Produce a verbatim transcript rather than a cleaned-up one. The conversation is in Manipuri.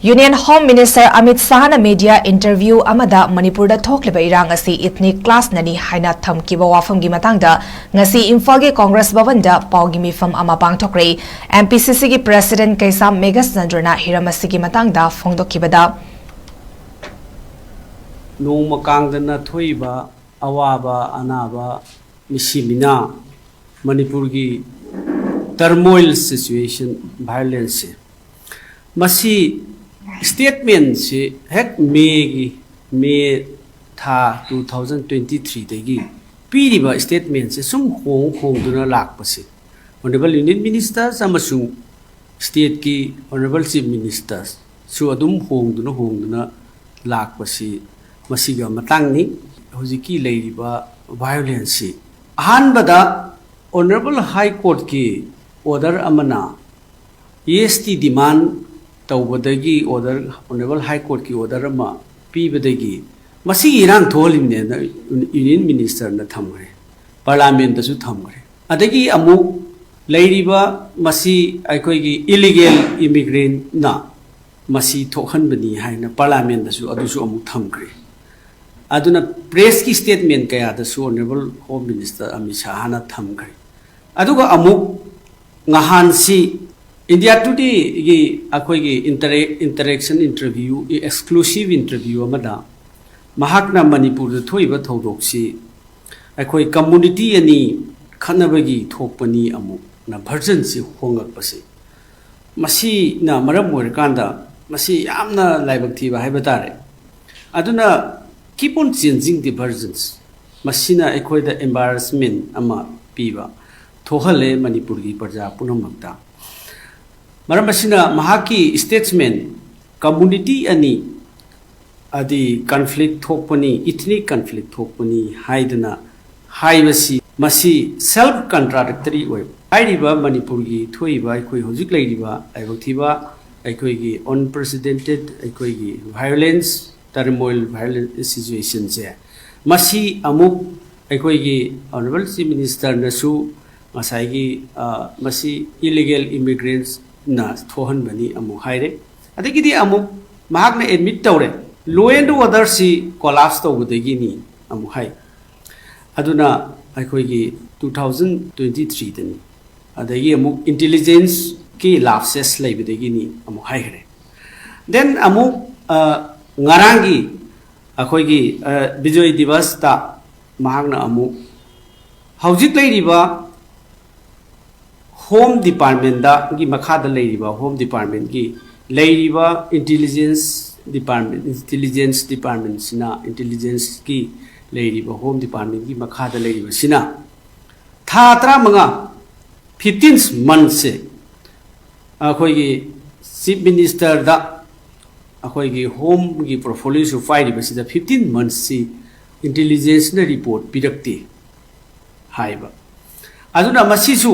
Union Home Minister Amit Shahꯅ media interview ꯑꯃꯗ ꯃꯅꯤꯄꯨꯔꯗ ꯊꯣꯛꯂꯤꯕ ꯏꯔꯥꯡ ꯑꯁꯤ ethnic clashꯅꯅꯤ ꯍꯥꯏꯅ ꯊꯝꯈꯤꯕ ꯋꯥꯐꯝꯒꯤ ꯃꯇꯥꯡꯗ ꯉꯁꯤ ꯏꯝꯐꯥꯜꯒꯤ Congress ꯚꯕꯟꯗ ꯄꯥꯎꯒꯤ ꯃꯤꯐꯝ ꯑꯃ ꯄꯥꯡꯊꯣꯛꯈ꯭ꯔꯦ꯫ MPCCꯒꯤ President ꯀꯩꯁꯥꯝ ꯃꯦꯘꯆꯟꯗ꯭ꯔꯅ ꯍꯤꯔꯝ ꯑꯁꯤꯒꯤ ꯃꯇꯥꯡꯗ ꯐꯣꯡꯗꯣꯛꯈꯤꯕꯗ, ꯅꯣꯡꯃ ꯀꯥꯡꯗꯅ ꯊꯣꯛꯏꯕ ꯑꯋꯥꯕ ꯑꯅꯥꯕ, ꯃꯤꯁꯤ ꯃꯤꯅꯥ, ꯃꯅꯤꯄꯨꯔꯒꯤ turmoil situation, violenceꯁꯦ, ꯃꯁꯤ statementꯁꯤ ꯍꯦꯛ ꯃꯦꯒꯤ, ꯃꯦ ꯊꯥ two thousand twenty threeꯗꯒꯤ ꯄꯤꯔꯤꯕ statementꯁꯦ ꯁꯨꯝ ꯍꯣꯡ ꯍꯣꯡꯗꯨꯅ ꯂꯥꯛꯄꯁꯦ, Honourable Union Ministers ꯑꯃꯁꯨꯡ stateꯀꯤ Honourable Chief Ministerꯁꯨ ꯑꯗꯨꯝ ꯍꯣꯡꯗꯨꯅ ꯍꯣꯡꯗꯨꯅ ꯂꯥꯛꯄꯁꯤ ꯃꯁꯤꯒ ꯃꯇꯥꯡꯅꯤ꯫ ꯍꯧꯖꯤꯛꯀꯤ ꯂꯩꯔꯤꯕ violenceꯁꯤ ꯑꯍꯥꯟꯕꯗ Honourable High Courtꯀꯤ order ꯑꯃꯅ ST demand ꯇꯧꯕꯗꯒꯤ order, Honourable High Courtꯀꯤ order ꯑꯃ ꯄꯤꯕꯗꯒꯤ ꯃꯁꯤꯒꯤ ꯏꯔꯥꯡ ꯊꯣꯛꯍꯜꯂꯤꯕꯅꯦꯅ Union Ministerꯅ ꯊꯝꯈ꯭ꯔꯦ, Parliamentꯇꯁꯨ ꯊꯝꯈ꯭ꯔꯦ꯫ ꯑꯗꯒꯤ ꯑꯃꯨꯛ ꯂꯩꯔꯤꯕ ꯃꯁꯤ ꯑꯩꯈꯣꯏꯒꯤ illegal immigrantꯅ ꯃꯁꯤ ꯊꯣꯛꯍꯟꯕꯅꯤ ꯍꯥꯏꯅ Parliamentꯇꯁꯨ ꯑꯗꯨꯁꯨ ꯑꯃꯨꯛ ꯊꯝꯈ꯭ꯔꯦ꯫ ꯑꯗꯨꯅ pressꯀꯤ statement ꯀꯌꯥꯗꯁꯨ Honourable Home Minister ꯑꯃꯤꯠ ꯁꯥꯍꯅ ꯊꯝꯈ꯭ꯔꯦ꯫ ꯑꯗꯨꯒ ꯑꯃꯨꯛ ꯉꯍꯥꯟꯁꯤ India Todayꯒꯤ ꯑꯩꯈꯣꯏꯒꯤ intera-, interaction interview, exclusive interview ꯑꯃꯗ ꯃꯍꯥꯛꯅ ꯃꯅꯤꯄꯨꯔꯗ ꯊꯣꯛꯏꯕ ꯊꯧꯗꯣꯛꯁꯤ ꯑꯩꯈꯣꯏ community ꯑꯅꯤ ꯈꯠꯅꯕꯒꯤ ꯊꯣꯛꯄꯅꯤ ꯑꯃꯨꯛꯅ versionꯁꯤ ꯍꯣꯡꯂꯛꯄꯁꯤ, ꯃꯁꯤꯅ ꯃꯔꯝ ꯑꯣꯏꯔꯀꯥꯟꯗ ꯃꯁꯤ ꯌꯥꯝꯅ ꯂꯥꯏꯕꯛ ꯊꯤꯕ ꯍꯥꯏꯕ ꯇꯥꯔꯦ꯫ ꯑꯗꯨꯅ keep on changing the versions, ꯃꯁꯤꯅ ꯑꯩꯈꯣꯏꯗ embarrassment ꯑꯃ ꯄꯤꯕ ꯊꯣꯛꯍꯜꯂꯦ ꯃꯅꯤꯄꯨꯔꯒꯤ ꯄ꯭ꯔꯖꯥ ꯄꯨꯝꯅꯃꯛꯇ꯫ ꯃꯔꯝ ꯑꯁꯤꯅ ꯃꯍꯥꯛꯀꯤ statement, community ꯑꯅꯤ ꯑꯗꯤ conflict ꯊꯣꯛꯄꯅꯤ, ethnic conflict ꯊꯣꯛꯄꯅꯤ ꯍꯥꯏꯗꯅ ꯍꯥꯏꯕꯁꯤ, ꯃꯁꯤ self contradictory ꯑꯣꯏꯕ꯫ ꯍꯥꯏꯔꯤꯕ ꯃꯅꯤꯄꯨꯔꯒꯤ ꯊꯣꯛꯏꯕ ꯑꯩꯈꯣꯏ ꯍꯧꯖꯤꯛ ꯂꯩꯔꯤꯕ ꯂꯥꯏꯕꯛ ꯊꯤꯕ ꯑꯩꯈꯣꯏꯒꯤ unprecedented ꯑꯩꯈꯣꯏꯒꯤ violence, turmoil, violence situationꯁꯦ, ꯃꯁꯤ ꯑꯃꯨꯛ ꯑꯩꯈꯣꯏꯒꯤ Honourable Chief Ministerꯅꯁꯨ ꯉꯁꯥꯏꯒꯤ, ꯑ, ꯃꯁꯤ illegal immigrants ꯅ ꯊꯣꯛꯍꯟꯕꯅꯤ ꯑꯃꯨꯛ ꯍꯥꯏꯔꯦ꯫ ꯑꯗꯒꯤꯗꯤ ꯑꯃꯨꯛ ꯃꯍꯥꯛꯅ ꯑꯦꯗꯃꯤꯠ ꯇꯧꯔꯦ, ꯂꯣ ꯑꯦꯟ ꯑꯣꯔꯗꯔꯁꯤ ꯀꯣꯂꯥꯞꯁ ꯇꯧꯕꯗꯒꯤꯅꯤ ꯑꯃꯨꯛ ꯍꯥꯏ꯫ ꯑꯗꯨꯅ ꯑꯩꯈꯣꯏꯒꯤ ꯇꯨ ꯊꯥꯎꯖꯟ ꯇ꯭ꯋꯦꯟꯇꯤ ꯊ꯭ꯔꯤꯗꯅꯤ꯫ ꯑꯗꯒꯤ ꯑꯃꯨꯛ ꯏꯟꯇꯦꯂꯤꯖꯦꯟꯁꯀꯤ ꯂꯥꯞꯁꯦꯁ ꯂꯩꯕꯗꯒꯤꯅꯤ ꯑꯃꯨꯛ ꯍꯥꯏꯈ꯭ꯔꯦ꯫ ꯗꯦꯟ ꯑꯃꯨꯛ ꯑ, ꯉꯔꯥꯡꯒꯤ ꯑꯩꯈꯣꯏꯒꯤ ꯑ, ꯕꯤꯖꯣꯏ ꯗꯤꯕꯁꯇ ꯃꯍꯥꯛꯅ ꯑꯃꯨꯛ ꯍꯧꯖꯤꯛ ꯂꯩꯔꯤꯕ ꯍꯣꯝ ꯗꯤꯄꯥꯔꯠꯃꯦꯟꯗꯒꯤ ꯃꯈꯥꯗ ꯂꯩꯔꯤꯕ ꯍꯣꯝ ꯗꯤꯄꯥꯔꯠꯃꯦꯟꯒꯤ ꯂꯩꯔꯤꯕ ꯏꯟꯇꯦꯂꯤꯖꯦꯟꯁ ꯗꯤꯄꯥꯔꯠꯃꯦꯟ, ꯏꯟꯇꯦꯂꯤꯖꯦꯟꯁ ꯗꯤꯄꯥꯔꯠꯃꯦꯟꯁꯤꯅ, ꯏꯟꯇꯦꯂꯤꯖꯦꯟꯁꯀꯤ ꯂꯩꯔꯤꯕ ꯍꯣꯝ ꯗꯤꯄꯥꯔꯠꯃꯦꯟꯒꯤ ꯃꯈꯥꯗ ꯂꯩꯔꯤꯕꯁꯤꯅ ꯊꯥ ꯇꯔꯥꯃꯉꯥ, ꯐꯤꯐꯇꯤꯟ ꯃꯟꯊꯁꯦ ꯑꯩꯈꯣꯏꯒꯤ ꯆꯤꯐ ꯃꯤꯅꯤꯁꯇꯔꯗ ꯑꯩꯈꯣꯏꯒꯤ ꯍꯣꯝꯒꯤ ꯄꯣꯔꯠꯐꯣꯂꯤꯑꯣꯁꯨ ꯄꯥꯏꯔꯤꯕꯁꯤꯗ ꯐꯤꯐꯇꯤꯟ ꯃꯟꯊꯁꯁꯤ ꯏꯟꯇꯦꯂꯤꯖꯦꯟꯁꯅ ꯔꯤꯄꯣꯔꯠ ꯄꯤꯔꯛꯇꯦ ꯍꯥꯏꯕ꯫ ꯑꯗꯨꯅ ꯃꯁꯤꯁꯨ